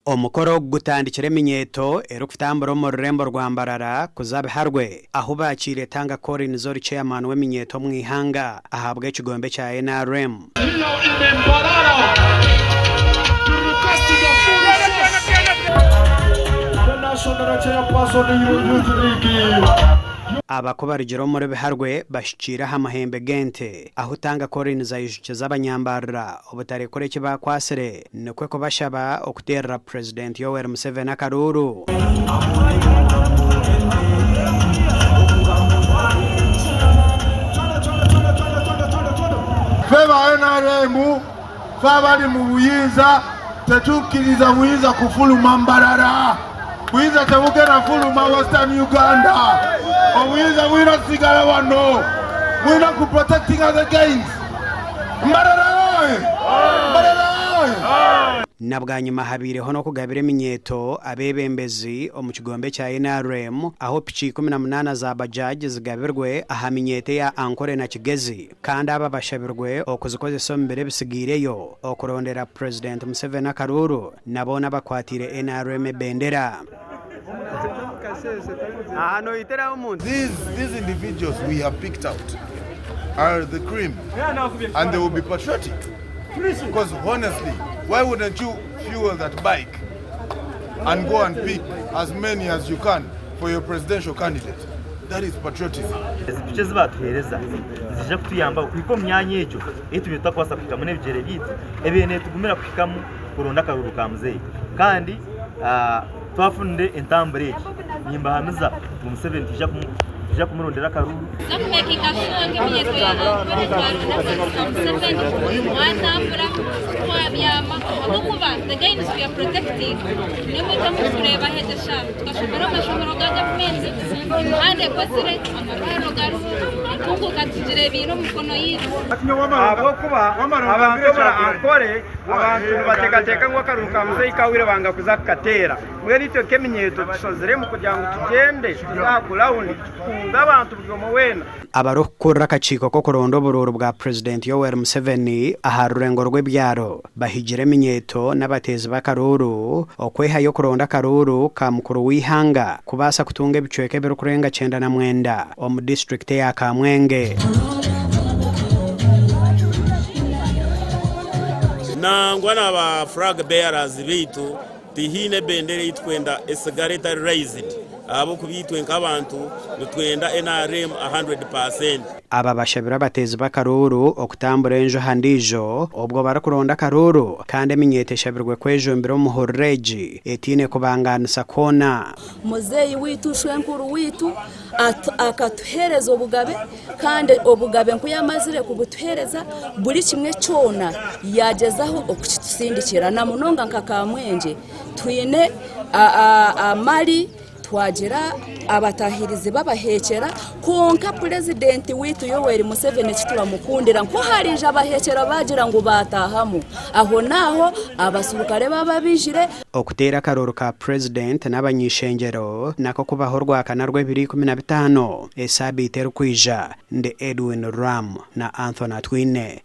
Omukoro ogu gutandikire eminyeeto erikutambura omu rurembo rwa Mbarara kuza Biharwe ahu baakiire Tanga Collins ori Chairman w'eminyeeto omu ihanga ahabw'ekigombe kya nrm. Aba ku barugire omuri Biharwe bahikiire aha mahembe g'ente ahu Tanga Collins aijukize abanyambarira obutarekura eki baakwatsire nikwo kubashaba okuteerera Purezidenti Yoweri Museveni akaruuru. Ffe ba nrm, ffe abali mu buyinza tetukkiriza buyinza kufuluma Mbarara. Buyinza tebugenda kufuluma Western Uganda. Obuyinza bulina kusigala wano. Mulina ku protectinga the gains. Mbarara oye! Mbarara oye! Na bwanyima habaireho n'okugabira eminyeeto abeebembezi omu kigombe kya nrm ahu piki 18 za Bajaj zigabirwe aha minyeeto eya Ankole na Kigezi kandi aba bashabirwe okuzikozesa omu biro ebitsigaireyo okurondera Purezidenti Museveni akaruuru na boona abakwatiire nrm ebendera. These individuals we have picked out are the cream and they will be patriotic because honestly why wouldn't you fuel that bike and go and pick as many as you can for your presidential candidate that is patriotism. Ezi piki ezi baatuheereza niziija kutuyambaho kuhika omu myanya egyo ei tubaire tutakubaasa kuhikamu n'ebigyere byaitu ebaire neetugumira kuhikamu kuronda akaruuru ka muzeeyi kandi Twafunire entambura egi, nimbahamiza ngu Museveni nitwija kumurondera akaruuru. N'okumekinga shuwa ngu eminyeeto ya Ankole twaronda akaruuru ka Museveni, twatambura, twabyama ahabw'okuba the gains we are protecting nimwe itwe murikureeba ahegyesha tukashomera omu mashomero ga gavumenti, emihanda ekozire, amarwariro gariho, entunguuka tugireebeire omu mikono yaitu. Ahabw'okuba abantu omuri Ankole Abantu nibateekateeka ngu akaruuru ka muzeeyi kahweire banga kuza kukateera. Mbwenu itwe nk'eminyeeto tushaziremu kugira ngu tugyende tuze aha gurawundi tukunge abantu buri omwe weena. Abarikukurira akakiiko k'okuronda oburuuru bwa Purezidenti Yoweri Museveni aha rurengo rw'ebyaro bahigire eminyeeto n'abateezi b'akaruuru okwehayo kuronda akaruuru ka mukuru w'eihanga kubaasa kutunga ebicweka ebirikurenga 99 omu disiturikiti eya Kamwenge. Nangwa na ba flag bearers baitu tihaine ebendera ei tukwenda etsigare etari raised ahabw'okuba itwe nk'abantu nitwenda nrm a hundred per cent. Aba bashabire abateezi b'akaruuru okutambura enju aha ndiijo obwo barikuronda akaruuru kandi eminyeeto eshabirwe kwejumbira omu muhururu egi etaine kubangaanisa kwona. Muzeeyi waitu shwenkuru waitu akatuheereza obugabe kandi obugabe ku yamazire kubutuheereza buri kimwe kyona yaagyezaho okukitusindikira na munonga nka Kamwengye twine amari twagira abatahirizi babahekyera kwonka purezidenti waitu Yoweri Museveni eki turamukundira ku hariija abahekyera baagira ngu baatahamu aho naaho abaserukare baaba baijire. Okuteera akaruuru ka Purezidenti n'abany'eishengyero nako kubaho Orwakana rw'ebiro 15 esaabiiti erikwija. Ndi Edwin Ram na Anthony Atwine.